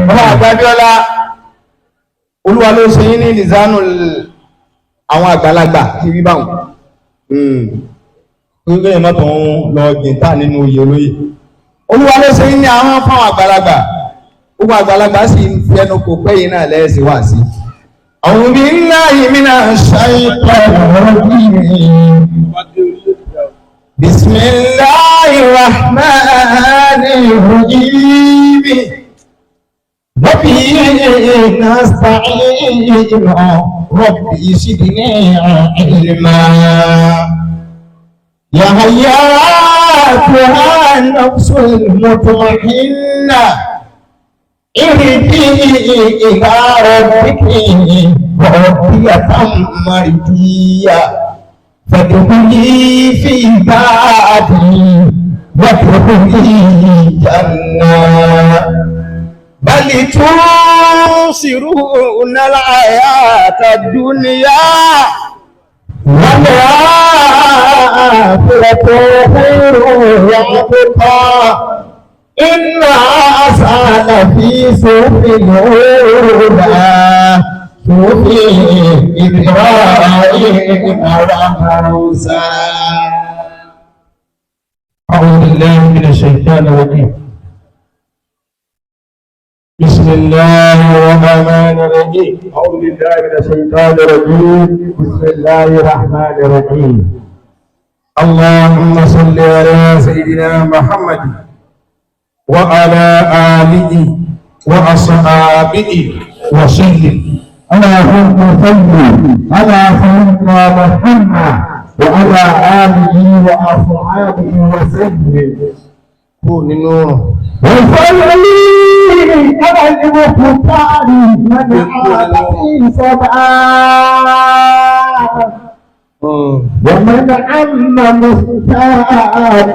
Bàbá àgbàbíọ́lá, olúwa ló ṣe yín ní lìzánù àwọn àgbàlagbà ti rí báwọn. Nígbà yẹn mọ́tò ń lọ gìntà nínú oyè olóyè. Olúwa ló ṣe yín ní àwọn fáwọn àgbàlagbà. Gbogbo àgbàlagbà sì ń fi ẹnu kò pẹ́ yìí náà lẹ́ẹ̀sì wá sí. A'udhu billahi minash shaitanir rajim. Bismillahir rahmanir rahim. وبه نستعين رب زدني علما يا أيتها النفس المطمئنة ارجعي إلى ربك راضية مرضية فادخلي في عبادي وادخلي جنة بل تؤثرون الحياة الدنيا والآخرة خير وأبقى إن هذا لفي صحف الأولى صحف إبراهيم وموسى. أعوذ بالله من الشيطان الرجيم. بسم الله الرحمن الرحيم. أعوذ بالله من الشيطان الرجيم. بسم الله الرحمن الرحيم. اللهم صل على سيدنا محمد وعلى آله وأصحابه وسلم. اللهم صل على سيدنا محمد وعلى آله وأصحابه وسلم. Kú nínú oòrùn. وصلي على المختار من عاد في سبعة ومن عم مستاق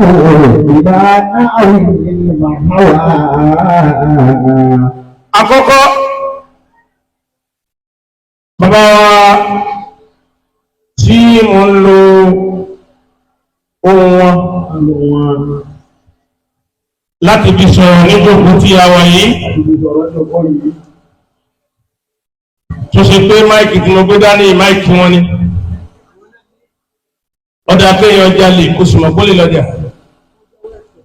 إلى نحو المحوى. Àkọ́kọ́, bàbá wa tí mo ń lo ohun wọn láti fi sọ̀rọ̀ níjókòó tí a wà yìí, tó ṣe pé mic tí mo gbé dání, mic wọn ni. Ọ̀dà kéèyàn jalè kó sì mọ̀ kó lè lọ́jà,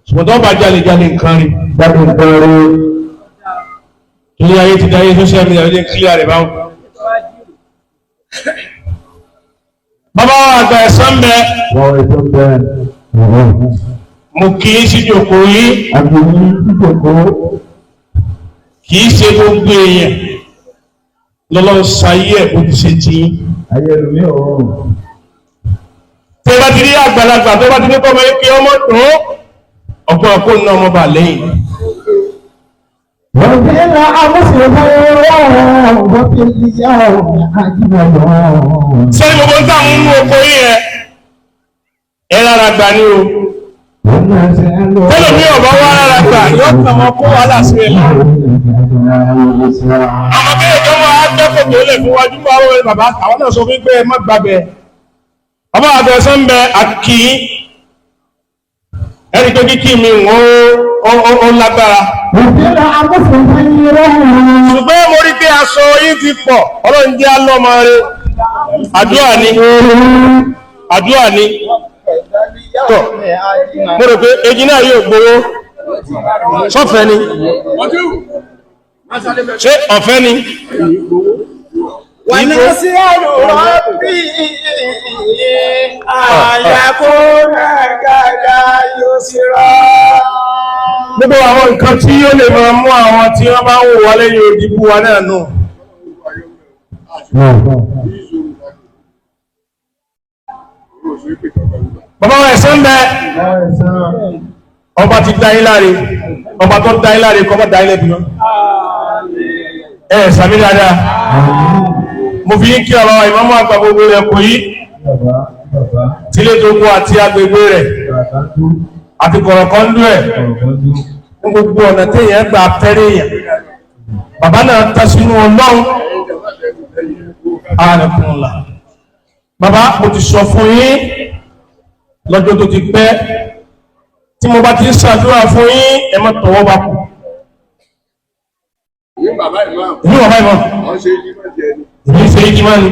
ṣùgbọ́n tó bá jalè, jalè nǹkan rí. Jáde nǹkan rí. Ilé ayé ti dáyé social media ló ń kílíà rẹ̀ báwọn. Bàbá wa àgbà, ẹ̀sán bẹ. Wọ́n ètò bẹ́ẹ̀. Mo kì í sí jòkó yìí. Àgbèyí ìjòkó. Kì í ṣe gbogbo èèyàn lọ́lọ́ sayé ẹ̀ bó ti ṣe ti yín. Ayé ẹlòmíì ọ̀rùn. Tó bá ti rí àgbàlagbà tó bá ti ní kọ́ ọmọ ike ọmọ tó ọ̀pọ̀ ọkọ̀ náà ọmọ bà lẹ́yìn. وفي الأمس خير وفي اليوم أجمل. Sẹ́ni gbogbo ń tàn ń mú oko yìí ẹ ẹ rárá gbà ní o. Tẹ́lẹ̀ mi ọ̀bá wá rárá gbà, yóò kàn mọ́ kó wàhálà sí ẹ lọ́rùn. Àwọn bẹ́ẹ̀ kan máa gbẹ́kọ̀tò lẹ̀ fún wájú bá wọ́n bàbá àwọn náà sọ fún pé ẹ má gbàgbẹ́. Bàbá àbẹ̀sán bẹ àkì ẹni pé kíkí mi ó lágbára. وفي الأمس خير. Ṣùgbọ́n mo rí pé aṣọ yín ti pọ̀, ọlọ́run jẹ́ alọ́mọ rẹ. Àdúrà ni, àdúrà ni. Tọ́ mo rò pé ejì náà yóò gbowó sọ́fẹ́ ni. Ṣé ọ̀fẹ́ ni? ونسأل ربي أن يكون غدا يسرا. Gbogbo àwọn nǹkan tí ó lè máa mú àwọn tí wọ́n bá ń wò wá lẹ́yìn òdìbò wa náà nù. Bàbá wa, ẹ̀sán bẹ. Ọba ti dá yín láre, ọba tó dá yín láre kọ́ bá dá yín lẹ́bi mọ́. Ẹ sàmì dáadáa. Mo fi ń kí ọ̀rọ̀ ìmáàmù àgbà gbogbo rẹ̀ kò yí tílé tó kú àti agbègbè rẹ̀ àti kọ̀rọ̀kọ́ndú ẹ̀ ní gbogbo ọ̀nà téèyàn gbà fẹ́rẹ̀ èèyàn. Bàbá náà ta sínú ọlọ́run ààrẹ̀kùnlá. Bàbá, mo ti sọ fún yín lọ́jọ́ tó ti pẹ́, tí mo bá ti ń ṣàdúrà fún yín, ẹ má tọwọ́ bá kù. Ìlú bàbá ìmọ̀. Èmi ṣe ìjìmá ni.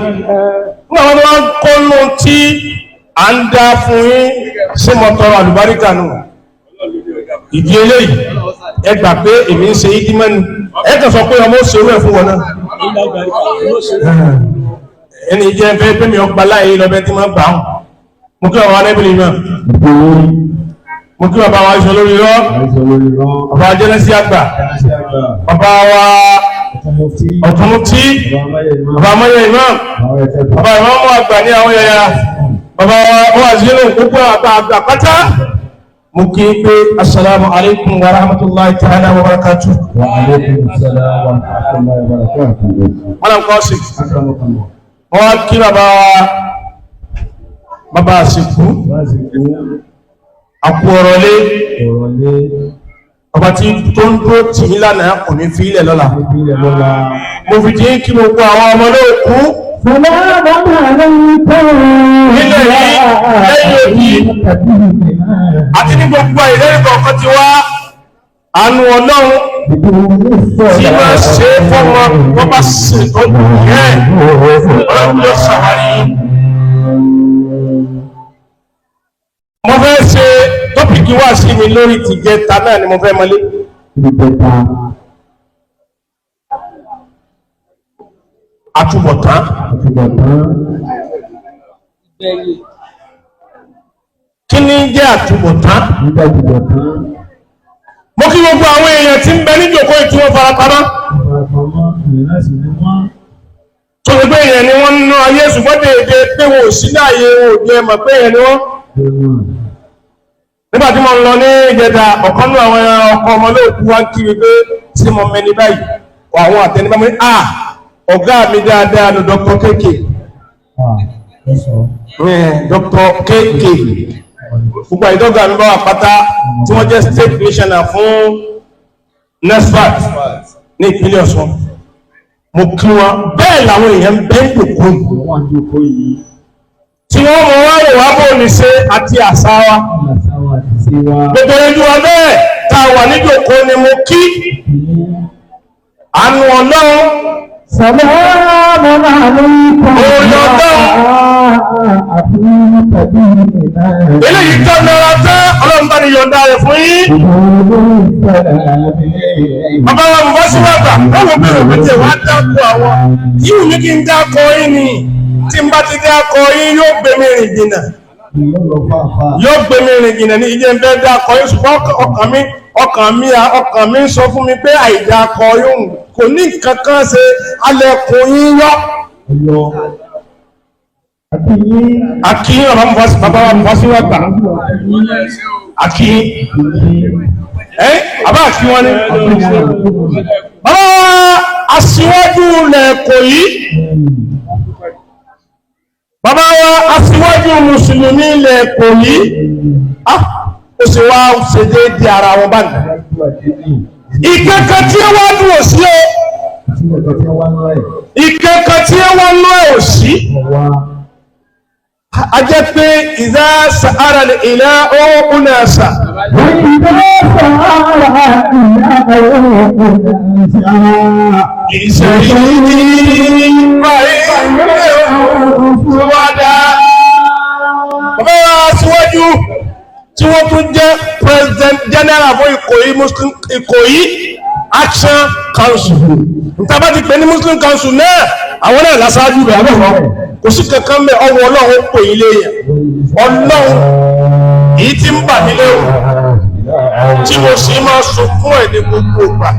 Nígbà wọn wá ń kọ́nù tí à ń dá fún yín ṣé mo tọrọ àlùbáríkà nù. Ìdí eléyìí, ẹ gbà pé èmi ń ṣe ìjìmá ni. Ẹ kàn sọ pé ọmọ ó ṣerú ẹ̀ fún wọn náà. Ẹni jẹ́ fẹ́ pé mi ò gba láàyè lọ́bẹ̀ tí máa gbà hàn. Mo kí bàbá arábìnrin náà. Mo kí bàbá wa aṣọ lórí rọ́. Bàbá Jẹ́nẹ́sí àgbà. Bàbá wa Ọ̀túnmùtí. Bàbá Amáyẹ Imam. Bàbá Ìmáàmù àgbà ní àwọn yẹya. Bàbá wa Waziri gbogbo àgbà àgbà pátá. Mo kí pé Assalamu alaikum wa rahmatullahi ta'ala wa barakatuh. Wa alaikum salam wa rahmatullahi wa barakatuh. Madam Kọ́sì. Akramakallah. Wọ́n wá kí bàbá wa bàbá àsìkú. Àpò ọ̀rọ̀ lé. Ọ̀rọ̀ lé Ọba tí tó ń dúró tì í lánàá kò ní fi ilẹ̀ lọ́la. ìpínlẹ̀ lọ́la. Mo fi ti ń kí gbogbo àwọn ọmọ olóòkú Salamun alaykum. Nílẹ̀ yìí, lẹ́yìn odi. Àti ní gbogbo ìlérí kọ̀ọ̀kan ti wá àánú Ọlọ́run tí máa ṣe é fọ́mọ wọ́n bá sì tọ́jú ẹ̀ Ọlọ́run yóò ṣàwárí yín. Mo fẹ́ ṣe tọ́pìkì wá sí mi lórí tìjẹta náà ni mo fẹ́ mọlé. Ìjẹta. Àtúbọ̀tán. Àtúbọ̀tán. Kí ni jẹ́ àtúbọ̀tán? Nígbà àtúbọ̀tán. Mo kí gbogbo àwọn èèyàn tí ń bẹ níjòkó tí wọ́n farapamọ́. Ìfarapamọ́ ìrìn sì ni wọ́n. Tó fi pé èèyàn ni wọ́n ń ná ayé ṣùgbọ́n dèédé pé wọn ò sí láàyè wọn ò jẹ́ mọ̀ pé èèyàn ni wọ́n. Nígbà tí mo ń lọ ní ìjẹta, ọ̀kan nínú àwọn ọkọ ọmọ olóòkú wá ń kiri pé tí mo mẹni báyìí, àwọn àtẹnibá mi ní à ọ̀gá mi dáadáa ni Dr. KK. Dr. KK. Gbogbo àìdọ́gba mi bá wà pátá tí wọ́n jẹ́ state commissioner fún NESFAT ní ìpínlẹ̀ Ọ̀ṣun. Mo kí wọn bẹ́ẹ̀ làwọn èèyàn bẹ́ẹ̀ ń dòkó yìí. Tí wọ́n mọ̀ wá wò wá bò ní ṣe àti àṣà wa. Gbogbo ẹni wa bẹ́ẹ̀ tá a wà níjòkó ni mo kí. Àánú Ọlọ́run. Salamun alaykum. Orí Ọlọ́run. Eléyìí tó nara tán Ọlọ́run bá ní yọ̀ǹda rẹ̀ fún yín. Bàbá wa bàbá sí wàgbà, báwo bẹ̀rẹ̀ pé tẹ̀ wá dákọ̀ àwọn. Yíò ní kí n dákọ̀ yín ni, tí n bá ti dákọ̀ yín yóò gbé mi rìn jìnnà. Yóò gbé mi rìn jìnnà ní ìjẹ́ ń fẹ́ dákọ̀ yín ṣùgbọ́n ọkàn mi sọ fún mi pé àìdákọ̀ yóò kò ní nǹkan kan ṣe alẹ́kùn yín yọ. Akíyín bàbá wa bàbá sí wàgbà. Akíyín. Ẹ́ àbá àkí wọn ni. Bàbá wa aṣíwájú ilẹ̀ Èkó yìí. Bàbá wa aṣíwájú Mùsùlùmí ilẹ̀ Èkó yìí. Ah, ó sì wá ṣe déédéé ara wọn báyìí. Ìkẹ́kẹ́ tí ó wá dùn ò sí o. Ìkẹ́kẹ́ tí ó wá lọ ò sí. A jẹ́ pé ìdá sàárà ilẹ̀ ó ń àṣà. Bàbá wa síwájú tí wọ́n tún jẹ́ President General fún Ìkòyí Muslim Ìkòyí Action Council. Níta bá ti pè ní Muslim Council náà, àwọn náà lásáájú rẹ̀ abẹ́fọ́. Kò sí kankan mẹ́ ọwọ́ Ọlọ́run ó pè ilé yẹn. Ọlọ́run èyí tí ń bà mí lẹ́rù tí mo sì máa sunkún ẹ̀ ní gbogbo ìgbà.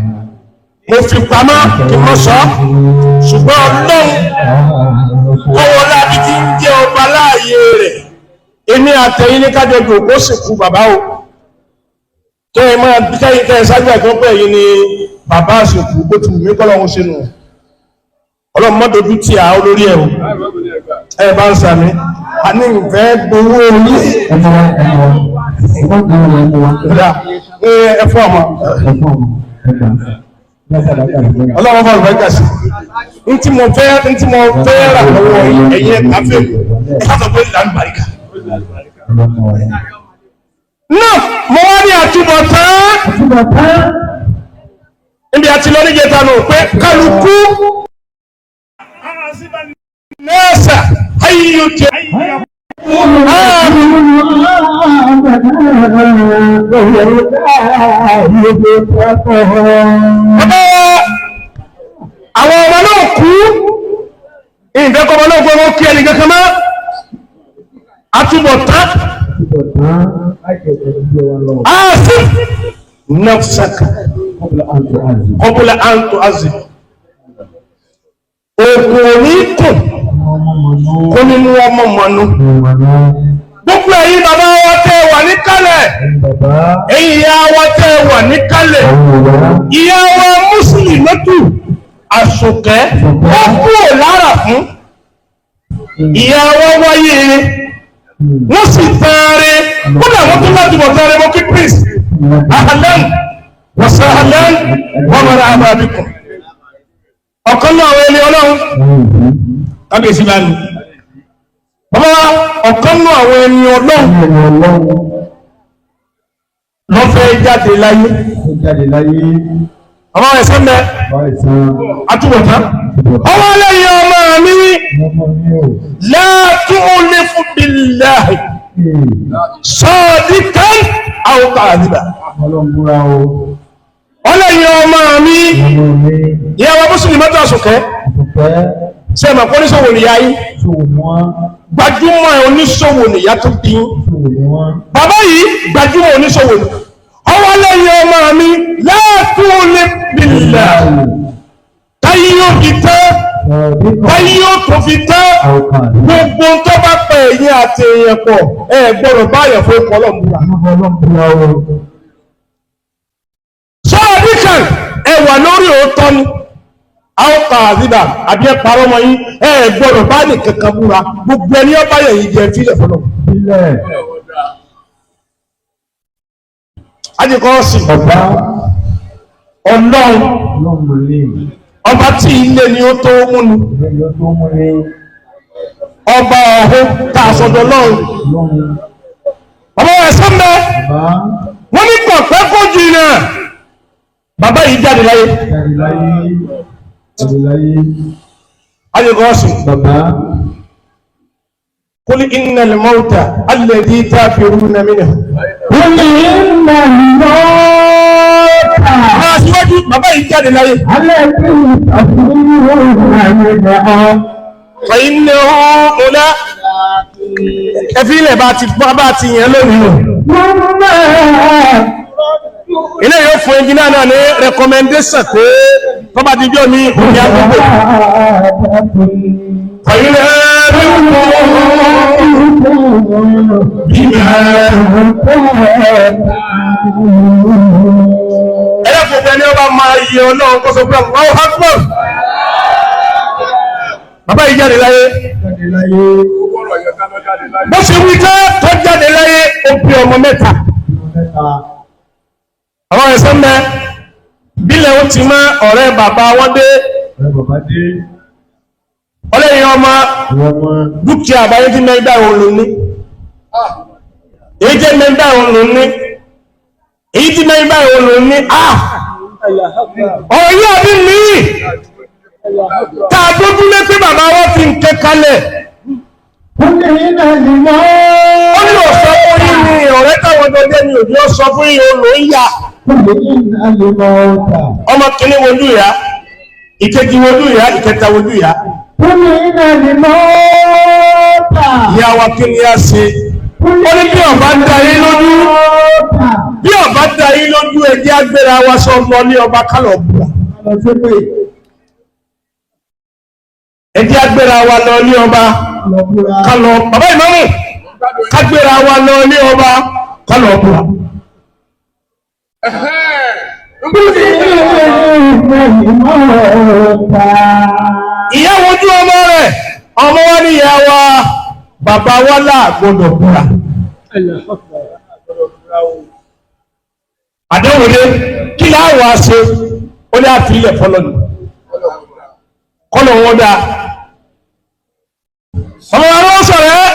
Mo fi pamọ́ kí n mọ́ sọ, ṣùgbọ́n Ọlọ́run kọ́wọ́ láti ti ń jẹ́ ọba láàyè rẹ̀. Èmi àtẹ̀yìn ní kájọ jòkó sì kú bàbá o. Kẹ́ ẹ máa kẹ́yìn kẹ́ ẹ ṣáájú àìkọ́ pé ẹ̀yin ni bàbá àsìkò bó ti wù mí kọ́lọ́run sínú. Ọlọ́run má dojú tì á olórí ẹ̀ o. Ẹ bá ń sàmì. A ní ìfẹ́ gbowó orí. Ẹ fún ọmọ. Ọlọ́run bá lùbáríkà sí. Ntí mo fẹ́ rà lọ́wọ́ ẹ̀yin ẹ̀ka fẹ́ ẹ ká sọ pé ìlànà bàríkà. Náà mo wá ní àtúbọ̀tán. Níbi àti lọ níjẹta nù pé kálukú nẹ́ẹ̀sà ayé jẹ bàbá àwọn ọmọ náà kú ìfẹ́kọ̀ọ́ náà gbọ́nà kí ẹnì kankan mọ́ àtúbọ̀tán ààfin nafsaka kọbùlà àǹtò azì òkun òní kùn kó nínú ọmọ mọ̀nú gbogbo ẹ̀yin bàbá wa tẹ́ wà níkàlẹ̀ ẹ̀yin ìyá wa tẹ́ wà níkàlẹ̀ ìyá wa mùsùlùmí lọ́tù àsùnkẹ́ ó kúrò lára fún ìyá wa wáyé wọ́n sì tààrẹ kódà wọ́n tún láti bọ̀ tààrẹ mọ́ kí prince ahlan wa sahlan wa marhaban bikum ọ̀kan náà àwọn ẹni ọlọ́run kábíyèsí bá ní bàbá ọ̀kan náà àwọn ẹni ọlọ́run lọ́fẹ́ jáde láyé bàbá rẹ̀ sẹ́mbẹ́ àtúbọ̀tán ọwọ́ lẹ́yìn ọmọ mi la tu'lifu billahi sadiqan aw kadhiba ọlẹ́yìn ọmọ mi ìyàwó mùsùlùmí mọ́tò àsùnkẹ́ ṣe mọ̀ pé oníṣòwò nìyá yín gbajúmọ̀ oníṣòwò nìyá tó bí yín bàbá yìí gbajúmọ̀ oníṣòwò ni ọwọ́ lẹ́yìn ọmọ mi la tu'lifu billahi táyé yóò fi tán táyé yóò tó fi tán gbogbo tó bá pẹ̀ ẹ̀yìn àti èèyàn pọ̀ ẹ gbọ́dọ̀ báyọ̀ fún ọkọ̀ ọlọ́mùbúra sọ́ọ̀díkàn ẹ wà lórí òótọ́ ni àwọ̀kà àzíbà àbí ẹ parọ́ mọ́ yín ẹ gbọ́dọ̀ bá ní kankan búra gbogbo ẹni ọba yẹ̀ yìí jẹ́ fílẹ̀ fọlọ́. Ajikọ́ sí ọlọ́run ọba tí ilé ni ó tó mú ni ọba ọ̀hún tá a sọ̀dọ̀ lọ́run bàbá rẹ̀ sọ́mbẹ́ wọ́n ní kọ̀pẹ́ kó jìnnà bàbá yìí jáde láyé ayọ̀kọ́ sí kul innal mawta alladhi tafiruna minhu. Àwọn aṣíwájú bàbá yìí jáde láyé. Fa innahu mula ẹfí ilẹ̀ bá ti bá ti yẹn lónìí o. Ilé yóò fún ẹnjìnà náà ní recommendation pé tọ́ba ti jọ́ ní òní àdúgbò. Fa ẹlẹ́kùnrin ẹni ọba máa yẹ ọlọ́run kó sọ pé Allahu Akbar. Bàbá yìí jáde láyé. Bó ṣe wí tán tó jáde láyé ó bí ọmọ mẹ́ta. Àwọn ẹ̀sán mẹ́ bílẹ̀ ó ti mọ́ ọ̀rẹ́ bàbá wọn dé ọlẹ́yìn ọmọ dúkìá àbáyé tí mẹ́gbà òun ló ní èyí jẹ́ mẹ́gbà òun ló ní èyí tí mẹ́gbà òun ló ní à ọ̀rọ̀ yìí àbí mi tá a dójú lé pé bàbá wọn fi nǹkan kalẹ̀ ó ní ọ̀sọ́ fún yín ni ọ̀rẹ́ táwọn ọjọ́ ní òbí ó sọ fún yín òun ló ń yà ọmọ kìíní wojú ìyá ìkejì wojú ìyá ìkẹta wojú ìyá ìyá wa kí ni a ṣe ó ní bí ọba da yín lójú bí ọba da yín lójú ẹjẹ́ agbéra wa sọ lọ ní ọba kálọ̀ bùrà ẹjẹ́ agbéra wa lọ ní ọba kálọ̀ bàbá ìmáàmù kágbéra wa lọ ní ọba kálọ̀ bùrà. Ìyá wojú ọmọ rẹ̀ ọmọ wa ní ìyá wa bàbá wa láàgbọ́dọ̀ búra. Àdéhùn kí láwọ̀ á ṣe ó ní àfilẹ̀ fọlọ́nù kọ́lọ̀ wọn dáa. Ọmọ wa ló sọ̀rọ̀ ẹ́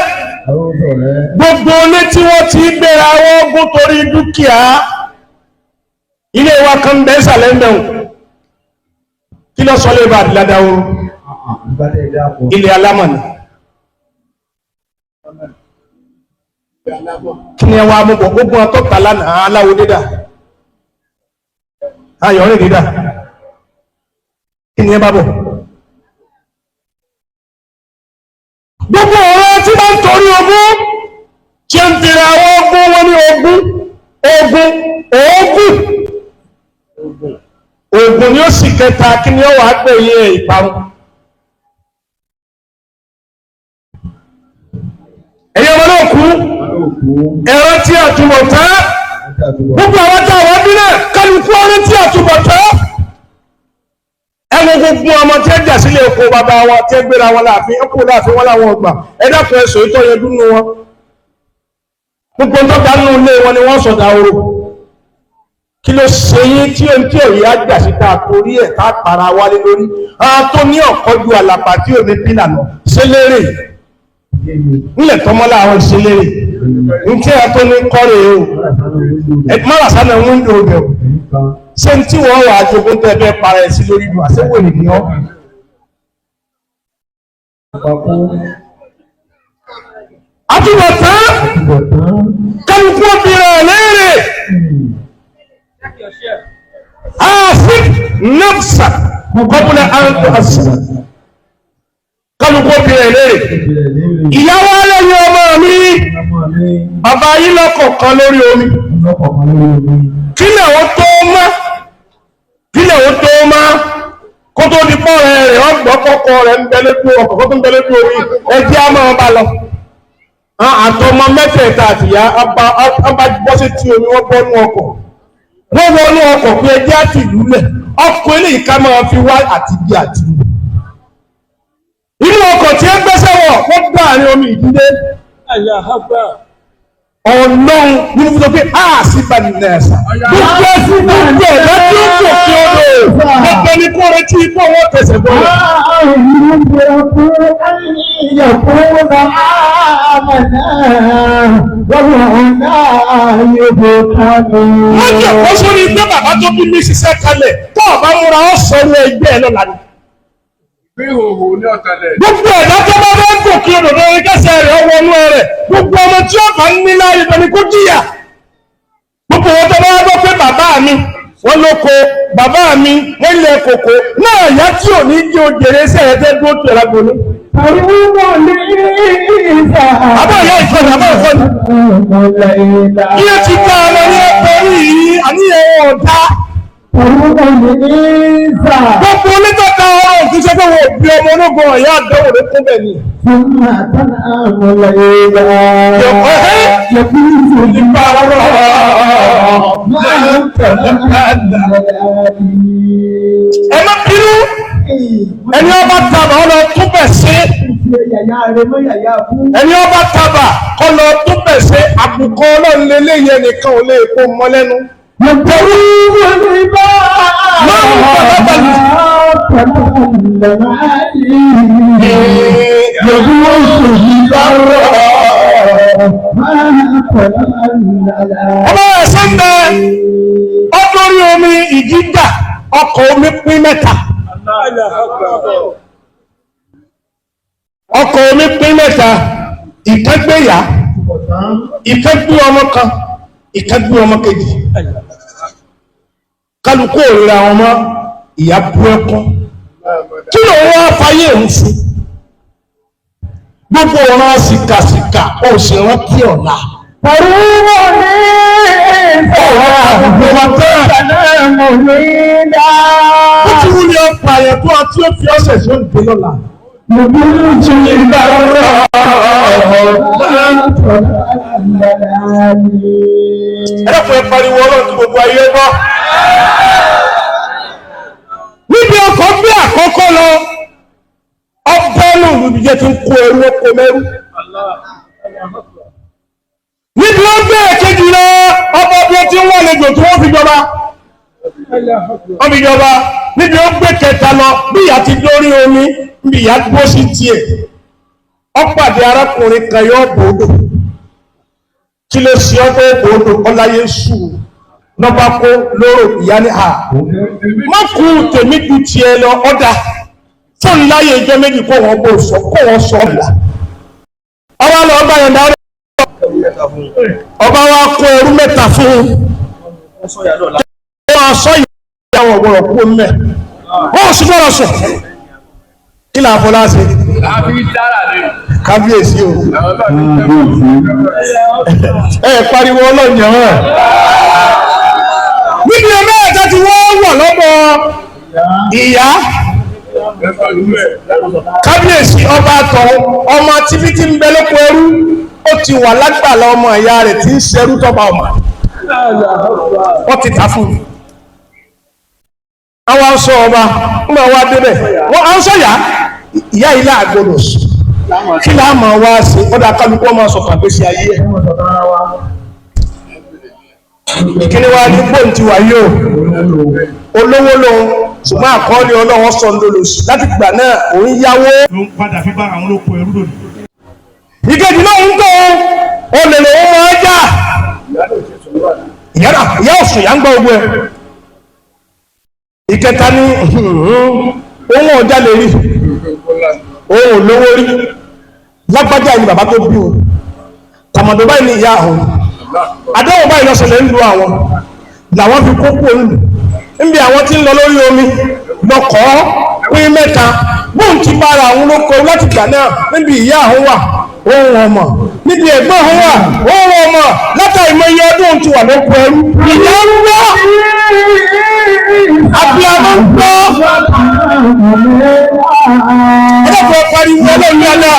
gbogbo ilé tí wọ́n ti gbéra wọ́n gún torí dúkìá ilé wa kan bẹ́ẹ̀ sàlẹ̀ ń bẹ̀rù ló sọ lè bá àdìládá oorun ilé alámọ̀ ni. Kí ni ẹ wá mú bọ̀? Gbogbo ọtọ́ ta lánàá, aláwo dídà, ayọ̀rìn dídà, kí ni ẹ bá bọ̀? Gbogbo ọ̀rọ̀ tí wọ́n ń torí ogún tí ń tèrè àwọn ogún wọn ní ogún ogún ogún ogun ni ó sì kẹta. Kí ni ó wàá pè yín ìparun? Ẹ̀yin ọmọ náà kú ẹ̀rọ tí àtúbọ̀ tán. Gbogbo àwọn tí àwọn bí náà, kálukú ọ̀rẹ́ tí àtúbọ̀ tán. Ẹwọ gbogbo ọmọ tí ẹ jà sílé oko bàbá wọn, tí ẹ gbéra wọn láàfin, ẹ kú láàfin wọn láwọn ọgbà. Ẹ dákun, ẹsọ ìtọ́ yẹn dúnú wọn. Gbogbo ń tọ́ka nínú ilé wọn ni wọ́n sọ̀dà oró. Kí ló ṣe yín tí ohun tí òye á jà síta torí ẹ̀ tá a para wálé lórí? Àwọn tó ní ọ̀kọ́ ju àlàpà tí ò ní pínà lọ ṣé lérè nílẹ̀ tọ́mọ́lá àwọn ṣe lérè ntí ẹ̀ tó ní kọ́rè o? Ẹ̀ mọ́ra sánà wíńdò bẹ̀ o. Ṣé n tí wọ́n wà á jogún tẹ́ bẹ́ẹ̀ para ẹ̀ sí lórí ìlú àṣẹ́wò ènìyàn? Àtúbọ̀tán, kálukú obìnrin léèrè. Ààfin nafsa kọ́bùnà àǹtò àṣà, kálukú obìnrin léèrè. Ìyàwó alẹ́yìn ọmọ mi, bàbá yìí lọ́kọ̀ọ̀kan lórí omi. Kílẹ̀ ó tó mọ́, kílẹ̀ ó tó mọ́, kó tó di pọ́ rẹ̀ rẹ̀ ọgbọ́ kọ́kọ́ rẹ̀ ń bẹ lójú ọkọ̀ kó tó ń bẹ lójú omi. Ẹjẹ́ á máa bá lọ. Àtọmọ mẹ́tẹ̀ẹ̀ta àtìyá ọba bọ́ sí tí omi, wọ́n bọ́ nú ọkọ̀, wọ́n wọnú ọkọ̀ pé ẹjẹ́ àti ìlú lẹ̀ ọkọ̀ eléyìí ká máa fi wá àti bí àti mú. Inú ọkọ̀ tí ẹ gbẹ́sẹ̀ wọ̀, wọ́n gbá àárín omi ìdílé. Ọlọ́run ní mo fi sọ pé a sì bá ní ẹ̀sà. Gbogbo gbogbo ẹ̀dá tí ó kò kí odò, gbogbo ní kó retí ikú ọwọ́ tẹsẹ̀ bọ́ rẹ̀. يكون آمنا وهم لا يفتنون. Wọ́n jẹ́ kó sórí pé bàbá tó bí mi ṣiṣẹ́ kalẹ̀, tó o bá múra ó sọ̀rọ̀ ẹgbẹ́ ẹ lọ́la ni. Bí ìhòòhò ní ọ̀tẹlẹ̀. Gbogbo ẹ̀dá tó bá fẹ́ gòkè odò lórí kẹsẹ̀ rẹ̀ ọwọ́ inú rẹ̀. Gbogbo ọmọ tí ó bá ń ní láàyè lọ ni kó jìyà. Gbogbo wọn tó bá wá gbọ́ pé bàbá mi wọ́n lóko, bàbá mi wọ́n lẹ kòkó náà, yá tí ò ní jẹ́ òjèrè sẹ́yẹ tẹ́ dúró tó ẹ̀rọ gbòòló. Àbọ̀ ìyá ìfọ̀nà, àbọ̀ ìfọ̀nà. Bí ó ti ká ọmọ ní ẹ̀kọ́ yìí, àníyàn ọ̀dá. Gbogbo onítọ̀ka ọ̀rọ̀ òkú ṣe pé wọn ò bí ọmọ ológun ọ̀yá àdánwò ló kún bẹ̀ ni. ثم تنام ليلا يكون ما Ẹ má bínú, ẹni ọba tàbà ọ lọ tún bẹ̀ ṣe. Ẹni ọba tàbà kọ́ lọ tún bẹ̀ ṣe. Àbùkọ ọlọ́run lélẹ́yìn, ẹnìkan ò lè kó mọ́ lẹ́nu. Ọba ẹ̀sẹ̀ ń bẹ ọdún orí omi, ìjíjà ọkọ̀ omi pín mẹ́ta. Ọkọ̀ omi pín mẹ́ta. Ìkẹ́gbéyà, ìkẹ́gbé ọmọ kan, ìkẹ́gbé ọmọ kejì. Kálukú òrìra àwọn ọmọ. Ìyá bú ẹkún. Kí ló wá fayé òun fún? Gbogbo ọ̀ràn sìkàsìkà, ó sì rántí ọ̀la. Ọ̀rọ̀ wa tán. Ó ti wú ní ọ̀pọ̀ àyẹ̀ tó ọtí ó fi ọ̀sẹ̀ sí òǹdè lọ́la. Ẹ̀rọ̀pọ̀ ẹ pariwo ọlọ́run kí gbogbo ayé gbọ́. Níbi ọkọ̀ gbé àkọ́kọ́ lọ, ọbẹ̀ náà níbi jẹ́ ti ń kó ẹrú ọkọ̀ mẹ́rú. Níbi ó gbé èkejì lọ, ọba bí ó ti ń wà lẹ́jọ́ tí wọ́n fi jọba. Wọ́n fi jọba. Níbi ó gbé kẹta lọ, bí ìyá ti dórí omi, níbi ìyá gbó sí tiẹ̀. Ó pàdé arákùnrin kan yóò bòódò. Kí ló ṣe ọ́ tó bòódò? Ọláyé sùn. Lọ́ba kó lóró ìyá ní à má kú tèmi ju tiẹ̀ lọ ọ̀dà fún láyé ìjọ méjì kó wọn bó sọ kó wọn sọ ọ̀la. Ọba lọ ọba yẹn dáná ọba wa kó ẹrú mẹ́ta fún un. Wọ́n aṣọ ìyá wọn gbọ́dọ̀ kú mẹ́. Wọ́n sì gbọ́dọ̀ sùn. Kí là á fọlá ṣe? Àfi dára ni. Kábíyèsí o. Àwọn bá mi tẹ́ Ẹ pariwo ọlọ́ọ̀yàn hàn. Níbi ọmọ ẹ̀ta tí wọ́n wà lọ́dọ̀ ìyá kábíyèsí ọba àtọ̀ ọmọ títí tí ń bẹ lóko ẹrú ó ti wà lágbàlá ọmọ ìyá rẹ̀ tí ń ṣerú tọ́ba ọmọ wọ́n ti ta fún un. Àwọn aṣọ ọba ńgbà wá débẹ̀ wọ́n à ń sọ yá ìyá ilé àgbọ̀dọ̀ sùn kí láà máa wá sí ọ̀dà kálukú ọmọ sọ̀tàn gbèsè ayé ẹ̀. Ìkíni wa ní bóun ti wà yóò olówó lòun ṣùgbọ́n àkọọ́lẹ̀ ọlọ́wọ́ sọ ń lòlò sí láti gbà náà òun yáwó. Ló ń padà fi bára àwọn olóko ẹrú lónìí. Ìkejì náà ń tó olè lòun máa jà ìyá ọ̀sùn ìyá ń gbọ́ ogun ẹ̀. Ìkẹta ní òun ọjà lè rí òun ò lówó rí lágbájá ni bàbá tó bí òun tàmọ̀dọ̀ báyìí ni ìyá òun àdéhùn báyìí lọ́sọ̀lẹ̀ ń lu àwọn làwọn fi kó kúrò nílùú níbi àwọn tí ń lọ lórí omi lọkọ̀ pín mẹ́ta bóun ti bára àwọn lóko láti gbà náà níbi ìyá àwọn wà òun ọmọ níbi ẹ̀gbọ́n àwọn wà òun ọmọ látàrí mọ iye ọdún ti wà lóko ẹrú ìyá ń gbọ́ abiyamọ ń gbọ́ ẹlẹ́kọ̀ọ́ pariwo ọlọ́run yálà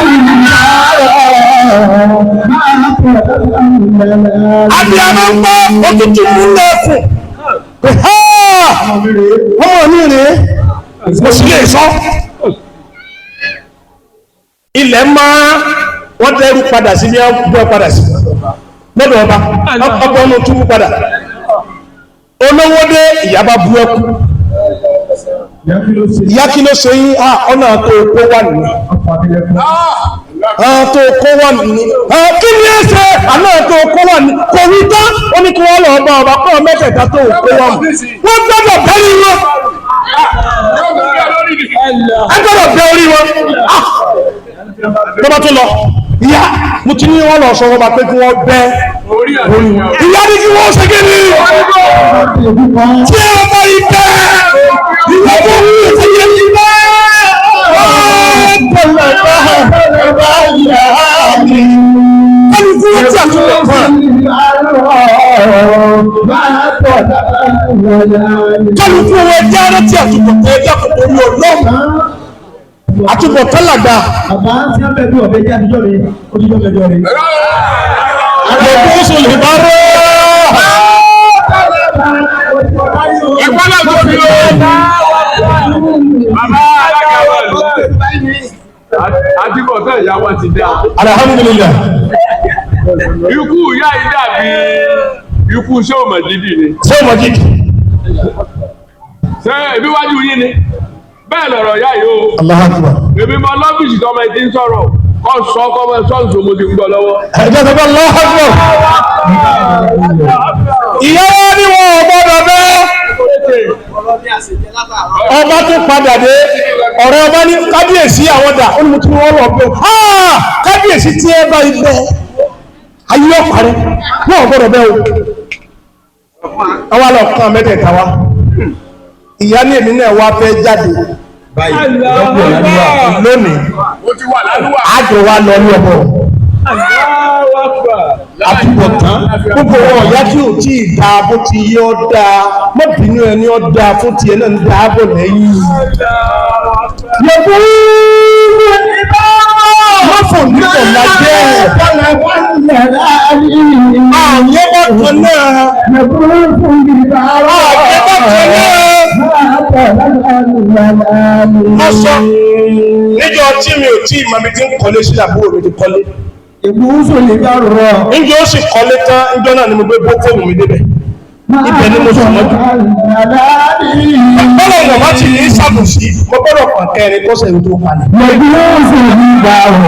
abiyamọ ń gbọ́ òtútù mú lẹ́kùn pé ha ọmọ mi rèé mo sì lè sọ ilẹ̀ máa wọ́n dẹ́rù padà sí bí wọ́n bọ́ padà sí lọ́dọ̀ ọba ọba ọmọ túbú padà olówó dé ìyá bá bú ẹkú ìyá kí ló ṣe yín à ọ̀nà tó kó wà nìyí àwọn tó kó wà nìyí kí ni ẹ ṣe àná tó kó wà nìyí kò wí tán ó ní kí wọ́n lọ bá ọba kọ́ mẹ́tẹ̀ẹ̀ta tó kó wà mọ́ wọ́n gbọ́dọ̀ bẹ́ẹ̀ ni wọn ẹ gbọ́dọ̀ bẹ́ orí wọn lọ́ba tó lọ ìyá mo ti ní wọ́n lọ sọ wọn bá pé kí wọ́n bẹ́ Orí àti ìyá ní kí wọ́n ṣe kí ni tí ẹ bá yí bẹ́ ìwọ tó wù ú ti yẹ kí bẹ́ kálukú wọn ti àtúntò kan kálukú wọn jẹ́ ara ti àtúntò kan ẹ̀dá kòkòrò ọlọ́run àtúbọ̀ tán làgbà. Bàbá tí wọ́n bẹ̀ bí ọ̀bẹ jẹ́ àtijọ́ mi, ó ti jọ́ mẹ́jọ rẹ̀. Àlọ́kùn sùn lè bá rọ́. Ìpínlẹ̀ tó fi lọ. Bàbá alága wà lọ. Àti bọ̀tán ìyá wọn ti dá. Alhamdulillah. Ikú ìyá yìí dàbí ikú sẹ́wọ̀n dídì ni. Ṣé o mọ̀ jíjì? Ṣé ebi wájú yín ni? Bẹ́ẹ̀ lọ̀rọ̀ ìyá yìí o. Allahu Akbar. Èmi mọ lọ́fíìsì tọmọ ẹ ti ń sọ̀rọ̀. Kọ́ sọ kọ́ mọ sọ́ọ̀sì mo ti ń gbọ́ lọ́wọ́. Ẹ̀jẹ̀ sọ pé Allahu Akbar. Ìyá wa ni wọn ò gbọ́dọ̀ bẹ́ẹ̀. Ọba tún padà dé. Ọ̀rẹ́ ọba ní kábíyèsí àwọn dà. Ó ní mo tún wọ́n lọ pé kábíyèsí tí ẹ bá ibẹ̀ ayé ọ̀parẹ́ wọn ò gbọ́dọ̀ bẹ́ẹ̀ o. Àwa lọ kàn mẹ́tẹ̀ẹ̀ta wa. Ìyá ní èmi náà wá fẹ́ jáde lónìí. Mo ti wà lálúwà. Àjọ wa lọ ní ọbọ àtúbọ̀tán gbogbo wọn ọ̀yá tí ò tí ì dáa bó ti yé ọ́ dáa mọ́bìnú ẹni ọ́ dáa fún tiẹ̀ náà ń dáa bò lẹ́yìn. Yẹ̀bú mọ́fò nípò lájẹ́ àyè bákan náà àyè bákan náà ọsọ níjọ́ tí mi ò tí ì mọ̀ mi ti ń kọ́lé sí àbúrò mi ti kọ́lé. Ìgbóhùnsò lè bá rọ̀. Njẹ́ ó sì kọ́lé tán njọ́ náà ni mo gbé bókòwò mi débẹ̀. Ibẹ̀ ni mo sùn mọ́jú. Bọ́lá ìwọ̀n bá ti ní sàbòsí, mo gbọ́dọ̀ kàn kẹrin kọ́sẹ̀ ìwé tó palẹ̀. Ìgbóhùnsò lè bá rọ̀.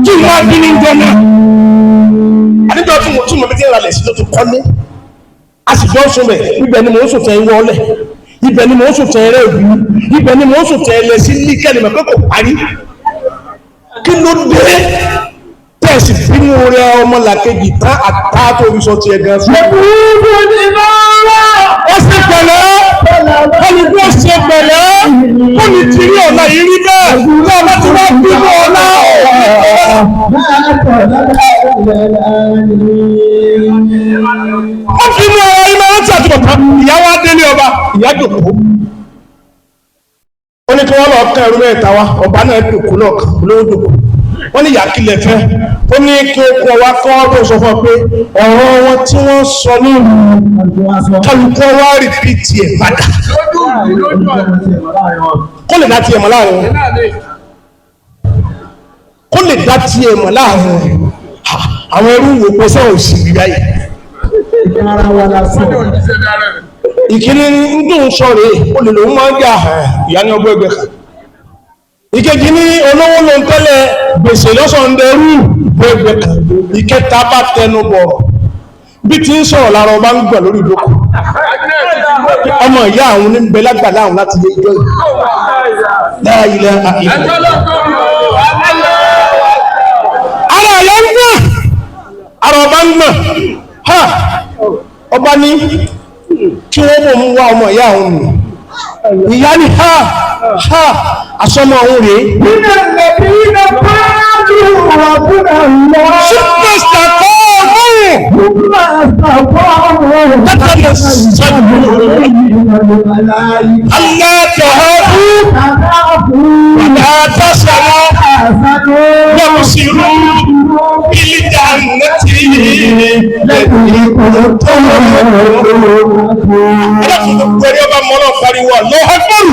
Kí n wá bí ní njọ́ náà? Àdéjọ́ tí mo tún mọ̀ bí tí ń ralẹ̀ sí ló ti kọ́lé. A sì jọ ń sùn bẹ̀, ibẹ̀ ni mò ń sùn tẹ̀ ń wọlé, ibẹ̀ ni mò ń sùn tẹ̀ rẹ̀ òbí, ibẹ̀ ni mò ń sùn tẹ̀ lẹ̀ sí líkẹ́ni mọ̀ pé kò parí. Kí ló dé tẹ̀sí bínú rẹ ọmọlàkejì tán àtà tó fi sọ tiẹ̀ gan sí. Ó ṣe pẹ̀lẹ́, olùkọ́ ṣe pẹ̀lẹ́, ó ní tìrí ọ̀la yìí rí bẹ́ẹ̀, náà bá ti wá bínú ọ̀la ó bínú ọ̀la yìí máa ń tí àtúbọ̀tán, ìyá wa délé ọba, ìyá jòkó. Ó ní kí wọ́n lọ kán ẹrú mẹ́ta wá, ọba náà jòkó lọ́ọ̀kan, olówó jòkó. Wọ́n ní ìyá kílẹ̀ fẹ́, ó ní kí ó kọ́ wa kọ́ tó sọ fún ọ pé ọ̀rọ̀ wọn tí wọ́n sọ ní kálukú wá rìpíìtì ẹ̀ padà Lójú ìlú lójú ọ̀nà. kó lè dá tiẹ̀ mọ̀ láàrin wọn, Náà ni. kó lè dá tiẹ̀ mọ̀ láàrin wọn. Ha, àwọn ẹrú wò pé sẹ́wọ̀n ò sì rí báyìí. Wọ́n ní òjíṣẹ́ dára rẹ̀. Ìkíní ń dùn sọ rèé, ó lè lòun máa ń jà ìyá ní ọgbọ́ ẹgbẹ́ kan. Ìkejì ní olówó ló ń tẹ́lẹ̀ gbèsè lọ́sọ̀ndẹ̀rú bọ́ ẹgbẹ́ kan. Ìkẹta bá tẹnu bọ̀rọ̀ bí ti ń sọ̀rọ̀ lára ọba ń gbà lórí ìdókòó. Ọmọ ìyá àwọn ní bẹ lágbàlá àwọn láti lé ijó yìí láàyè àìlè. Ẹjọ́ lọ́kọ̀ yóò. Ara ìyá ń gbọ̀n, ara ọba ń gbọ̀n. Ha, ọba ní kí wọ́n bò ń wá ọmọ ìyá àwọn nù. Ìyá ní ha ha, àsọmọ òun rèé. Superstar kọ́ ọ̀hún tẹ́tẹ́ sọ́dún aláàtàhàbù wàlá tásàmọ́ wọ́n sì rú ìlíjà nẹ́tì lẹ́tì. Ẹ̀rí ọba mọ́lọ́ pariwo Allahu Akbar.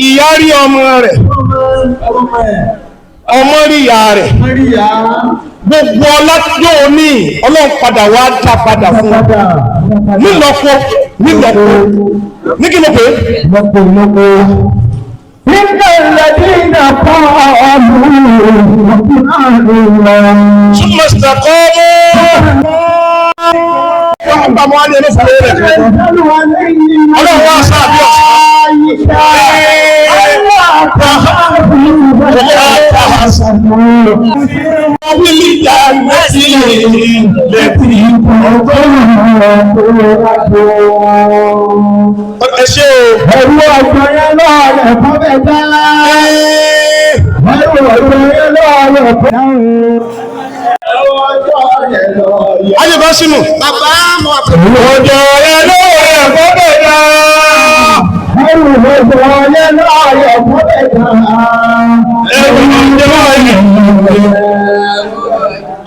Ìyá rí ọmọ rẹ̀, ọmọ rí ìyá rẹ̀, gbogbo ọlá yóò ní ọlọ́run padà wá dá padà fún un nílọ́pọ̀ nílọ́pọ̀ ní kí ló pé súnmọ́ sàkọ́ mú wọ́n gbà mọ́ ní ẹlẹ́fọ̀ọ́ rẹ̀ ọlọ́run wá sáà bí ọ̀sán. Ẹ ṣé o. Ẹ̀rù ọ̀gbọ̀n yẹn lọ́ọ̀rẹ̀ fún bẹ́ẹ̀ dá. Ẹ̀rù ọ̀gbọ̀n yẹn lọ́ọ̀rẹ̀ fún Ayé bá sínú. Bàbá mo Ọjọ́ ẹ lóore ẹ̀kọ́ bẹ̀ dá. Ẹ̀rù ọ̀gbọ̀n yẹn lọ́ọ̀rẹ̀ fún bẹ́ẹ̀ dá. Ẹ̀rù ọjọ́ ẹ̀.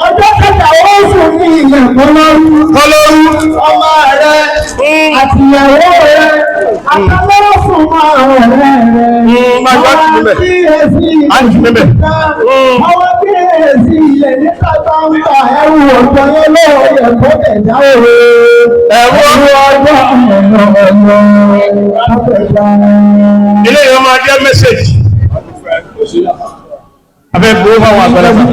Ọjọ́ kẹta oṣù ní ilẹ̀ kọlọ́rú. Kọlọ́rú. Ọmọ rẹ̀ àtìyàwó rẹ̀ àtàlọ́wọ́ fún ọmọ rẹ̀ rẹ̀. Máa gbá tì mímẹ̀. Á jù mímẹ̀. Àwọn tí èsì ilẹ̀ níta gbangba ẹrù ọ̀gbọ̀n yẹn lọ́ọ̀rẹ̀ fún bẹ́ẹ̀ dá o. Ẹ̀rù Ẹ̀rù ọjọ́ ilé yẹn máa jẹ́ mẹ́sẹ̀jì. Abẹ́ gbowó fáwọn àgbàlagbà.